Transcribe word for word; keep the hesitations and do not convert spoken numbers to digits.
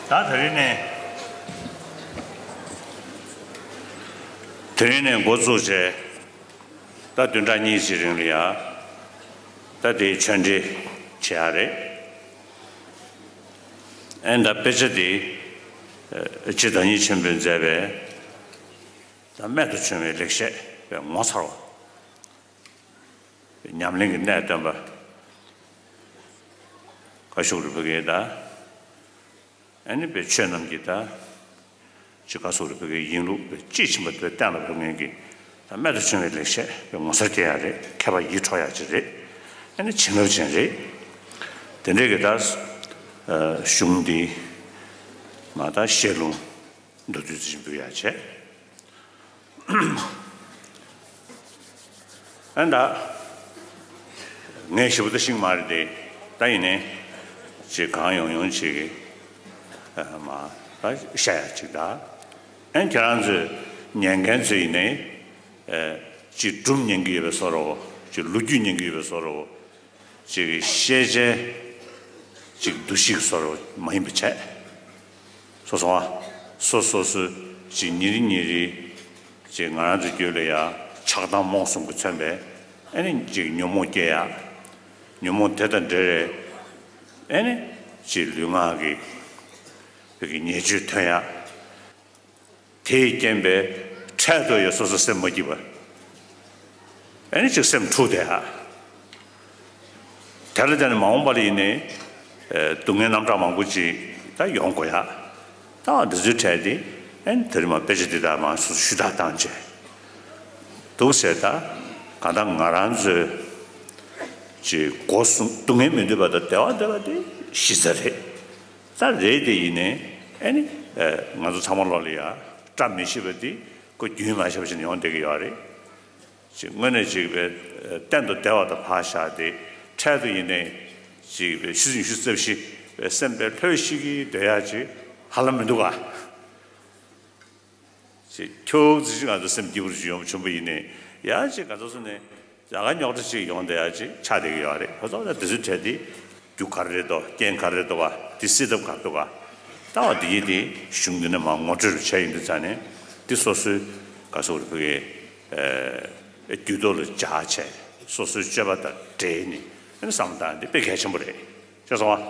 ད་དེ་རིང་ནས་དེ་རིང་ནས་འགོ་བཙུགས་བྱས། ད་བདུན་ཕྲག་གཉིས་ཀྱི་རིང་ལ་ཡ། ད་དེའི་ཆོས་འབྲེལ་བྱེད་ཡ་རེད། ཨེ་ད་དཔེ་ཆ་དེ་ཨ་སྤྱི་བདག་ཉིད་ཆེན་པོས་མཛད་པའི་ད་རྨད་དུ་བྱུང་བའི་ལེགས་བཤད་པའི་ངོ་མཚར་བ། ཉམས་ལེན་གྱི་གནད་སྟོན་པ་བཀའ་བཞུགས་རིན་པོ་ཆེ་དང་། ཨ་ནི་པའི་ཆོས་རྣམས་ཀྱི་ད་ཅི་བཀའ་བཞུགས་རིན་པོ་ཆེའི་ཡིན་ལུགས་པའི་དཔྱིས་ཕྱིན་པ་དེ་གཏན་ལ་ཕབ་མཁན་གྱི་ད་རྨད་དུ་བྱུང་བའི་ལེགས་བཤད་པའི་ངོ་མཚར་སྐྱེ་ཡ་རེད། མཁས་པ་ཡིད་འཕྲོག་ཡ་ཅིག་རེད། ཨ་ནི་བྱིན་རླབས་ཅན་རེད། དེ་འདྲའི་གི་ད་གཞུང་འདི་མ་ད་བཤད་ལུང་མདོར་བསྡུས་ཙམ་འབུལ་ཡ་བྱས། ཨ་ད། ངས་ཞེ་པོ་ད་ཤེས་ཀྱི་མ་རེད་དེ། ད་ཡིན་ནའི། ཅིག་གང་ཡོང་ཡོང་ཅིག་གི། ཨ་མ། ད་བཤད་ཡ་ཅིག་ད། ཨ་ཁྱེད་རང་ཚོས་ཉན་མཁན་ཚོས་ཡིན་ནའི། ཨ་ཅིག་སྒྲུང་ཉན་གྱི་ཡོད་པའི་བཟོ་འདྲ་བོ། ཅིག་ལོ་རྒྱུས་ཉན་གྱི་ཡོད་པའི་བཟོ་འདྲ་བོ། ཅིག་གི་ཤེས་བྱའི་ཅིག་འདུ་ཤེས་བཟོ་འདྲ་མ་ཡིན་པ་བྱས། སོ་སོ་བ། སོ་སོ་སོའི་ཅིག་ཉིན་རེ་ཉིན་རེ་ཅིག་ང་རང་ཚོའི་རྒྱུད་ལ་ཡ་ཆགས་སྡང་རྨོངས་གསུམ་གྱིས་མཚོན་པའི་ཨ་ནི་ཅིག་ཉོན་མོངས་སྐྱེ་ཡ། ཉོན་མོངས་དེ་དང་འབྲེལ་བའི་ཨ་ནི་ཅིག་ལུས་ངག་གི་བོད་ཀྱི་ཉེས་སྤྱོད་ཐོན་ཡ། དེས་རྐྱེན་པས་འཕྲལ་དུ་ཡང་སོ་སོ་སེམས་མ་སྐྱིད་པ། ཨ་ནི་ཅིག་སེམས་འཁྲུགས་བསྡད་ཨ། དེ་ལ་བརྟེན་ནས་མ་འོངས་པ་ལ་ཡིན་ནའི། ཨ་སྡུག་བསྔལ་རྣམ་གྲངས་མང་པོ་ཅིག་ད་ཡོང་དགོས་ཡ། ད་འདི་ཚོའི་གྲས་དེ་ཨ་ནི་དེ་རིང་མ་དཔེ་ཆ་འདི་དག་མ་སོ་སོ་ཞུ་དག་བཏང་བྱས། འདུག་ཟེར་ད། གང་ལྟར་ང་རང་ཚོའི་ཅིག་སྒོ་གསུམ་སྡུག་བསྔལ་མི་འདོད་པ་དང་བདེ་བ་འདོད་པ་དེ་གཞི་རྩ་རེད། ད་རེད་དེ་ཡིན་ནའི་ཨ་ནི་ཨ་ང་ཚོ་ཚང་མ་ལོག་ལ་ཡ་བཀྲ་མི་ཤིས་པ་དེ་ཁོ་རྒྱུན་མ་ཆད་པ་ཞིག་ཡོང་བསྡད་ཀྱི་ཡོད་རེད། ཅིག་དངོས་གནས་ཅིག་པའི་གཏན་དུ་བདེ་བ་དང་ཕར་བཞག་སྟེ་འཕྲལ་དུ་ཡིན་ནའི་ཅིག་པའི་ཆུ་ཚོད་ཉི་ཤུ་རྩ་བཞི་པའི་སེམས་པའི་ལྷོད་ཤིག་གིས་སྡོད་ཡ་ཅིག་ཧ་ལམ་མི་འདུག་ག་ཅིག་ཁྱོད་ཅིག་ང་ཚོ་སེམས་སྐྱིད་པོ་ཅིག་ཡོང་བྱུང་བ་ཡིན་ནའི་ཡ་ཅིག་ང་ཚོ་སོ་ནས་ཡ་ག་རྙོག་དྲ་ཅིག་ཡོང་བསྡད་ཡ་ཅིག་ཆགས་བསྡད་ཀྱི་ཡོད་རེད། ཁོ་ཚོ་ད་དེ་ཚོའི་གྲས་དེ་རྒྱུ་ག་རེ་རེད་དོ། རྐྱེན་ག་རེ་རེད་དོ་བ། དེ་སེལ་ཐབས་ག་རེ་འདུག་ག་ད་བ་དེ་ཡིན་དེ་གཞུང་འདི་ནས་མ་ངོ་སྤྲོད་རུ་བྱས་ཡིན་དུས་ཙང་ནས་འདི་སོ་སོའི་ག་སོག་རུ་ཕུ་གའི་རྒྱུད་ཐོག་ལ་འཇགས་བྱས་སོ་སོའི་སྤྱོད་པ་དང་འབྲེལ་ནས་ཨ་ནི་བསམ་བློ་བཏང་འདི་དཔེ་གལ་ཆེན་པོ་རེད། ཤེས་སོང་བ།